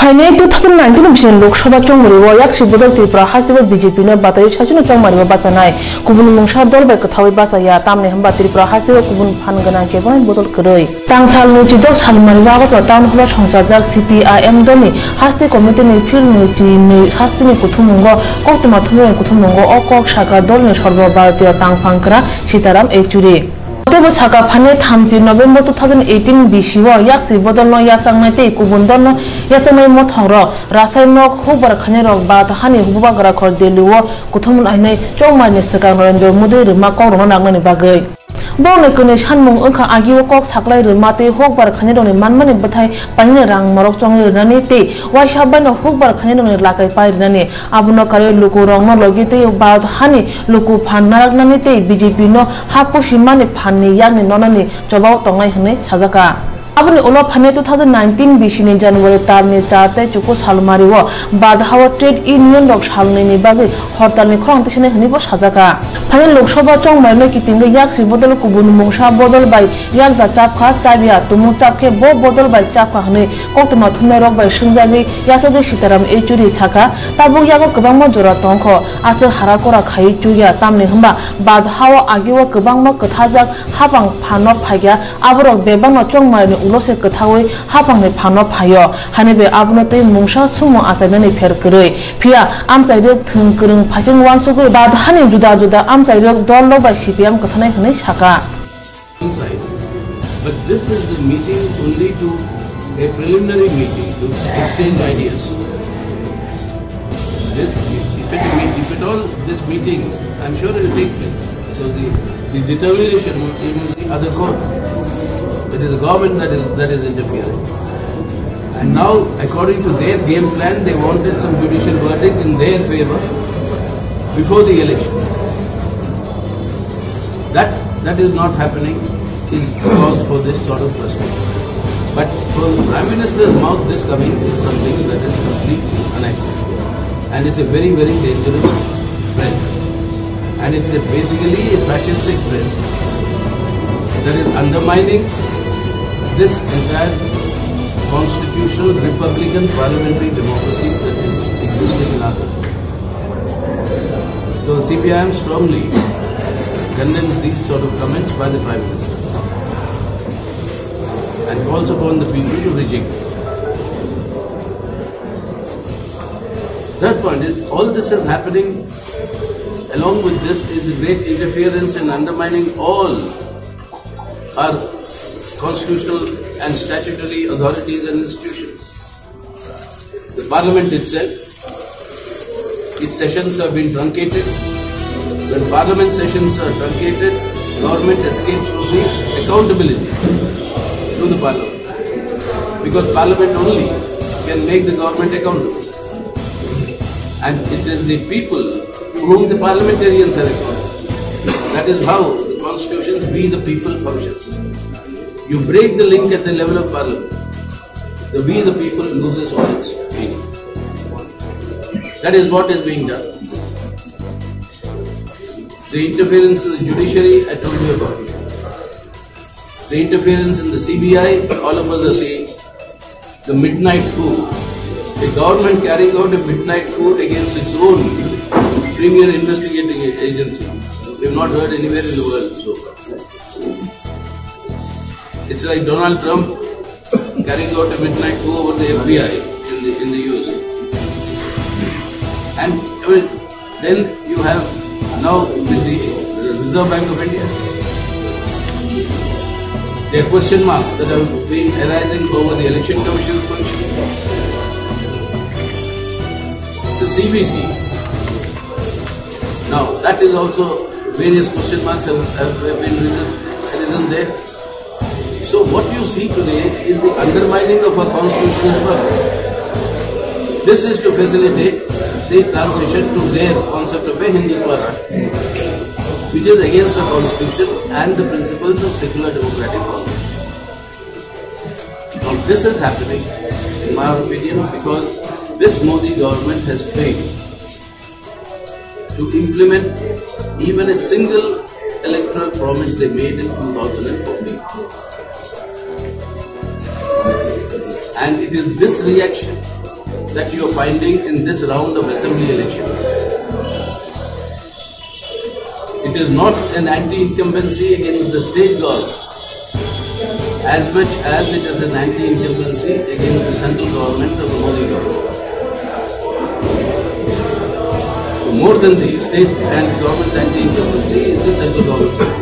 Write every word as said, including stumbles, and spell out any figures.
Phainai two thousand nineteen bising Lok Sabha chongmari o yaksi bodol Tripura haste o B J P no bataiwi saichung no chongmari o bachanai. Kubun mungsa dol bai kwthawi bachaya, tamni hwnba Tripura haste o kubun phan gwnang keboni bodol kwrwi. Tangsal nwichi dok salmari o Agartala Town Hall o songchajak C P I M dolni haste committee ni phil nwichi nwi haste ni kuthumung o koktwma thumnairok kuthumung o o kok saka dolni Sarbo Bharatiya tangphang kwrak Sitaram Yechury. Teibo saka phainai thamchi November two thousand eighteen bisio yaksi bodolno yachangnai tei kubun dolno yachangnai mothokrok rasaimok hukbar khainairok ba hani bubagra khor Delhi o kuthum ainai chongmarni swkang Narendra Modi rwma kokrokno nangnani bagwi. Borokni kwnwi sanmung wngkha agio kok saklai rwma tei hukbar khainairokni manmani bwthai painani rang morok chongwi rwnani tei waisa baino hukbar khainairokni lakai pai rwnani. Abono karwi lukurokno logi tei Bharat hani luku phan naraknani tei B J P no ha pusimani phanni yakni nonani chobao tongnai hwnwi sajaka. Aboni ulo phainai two thousand nineteen bisini January talni char tei chuku salmari o Bharat hao trade union rok salnwini bagwi hortalni khorang tisinai hwnwibo sajaka. Phainai Lok Sabha chongmarino kitingwi yaksi bodol kubun mungsa bodol bai yakda chapkha, chapya tumung chapkhe bo bodol bai chapkha hwnwi koktwma thumnairok bai swngjagwi yachagwi Sitaram Yechury saka, tabuk yago kwbangma jora tongkho, aswk hara kora khaiwi chukya, tamni hwnba Bharat hao agio kwbangma kwthajak haphang phano phaikha, aborok bebakno chongmarni ulo se kwthawi haphangni phano phaio, hani bai abono tei mungsa sumung achainani pher kwrwi. Phiya amchairok thwng kwrwng phaising uansugwi Bharat hani juda juda amchairok dol rok bai C P M kwthanai hwnwi saka. Inside. But this is the meeting only to a preliminary meeting to exchange ideas. This, if it, if at all this meeting, I'm sure it will take place. So the, the determination will, it will be other court. It is the government that is, that is interfering. And now, according to their game plan, they wanted some judicial verdict in their favor before the election. That, that is not happening is cause for this sort of frustration. But from the Prime Minister's mouth, this coming is something that is completely unacceptable. And it's a very, very dangerous trend. And it's a basically a fascistic trend that is undermining this entire constitutional republican parliamentary democracy that is existing in our country. So C P I M strongly condemns these sort of comments by the Prime Minister and calls upon the people to reject it. Third point is, all this is happening, along with this is a great interference in undermining all our constitutional and statutory authorities and institutions. The parliament itself, its sessions have been truncated. When parliament sessions are truncated, government escapes from the accountability to the parliament. Because parliament only can make the government accountable. And it is the people to whom the parliamentarians are accountable. That is how the constitution we the people function. You break the link at the level of parliament. The we the people loses all its meaning. That is what is being done. The interference in the judiciary, I told you about it. The interference in the C B I, all of us are seeing. The midnight coup. The government carrying out a midnight coup against its own premier investigating a- agency. We have not heard anywhere in the world so far. It's like Donald Trump carrying out a midnight coup over the F B I in the, in the U S. And I mean, then you have now with the Reserve Bank of India, there are question marks that have been arising over the Election Commission's function. The C B C, now that is also various question marks have, have been risen, risen there. So what you see today is the undermining of our constitutional work. This is to facilitate the transition to their concept of a Hindutva Rashtra, which is against the constitution and the principles of secular democratic government. Now this is happening, in my opinion, because this Modi government has failed to implement even a single electoral promise they made in two thousand fourteen. And it is this reaction that you are finding in this round of assembly election. It is not an anti-incumbency against the state government as much as it is an anti-incumbency against the central government of the Modi government. So more than the state and government's anti-incumbency is the central government.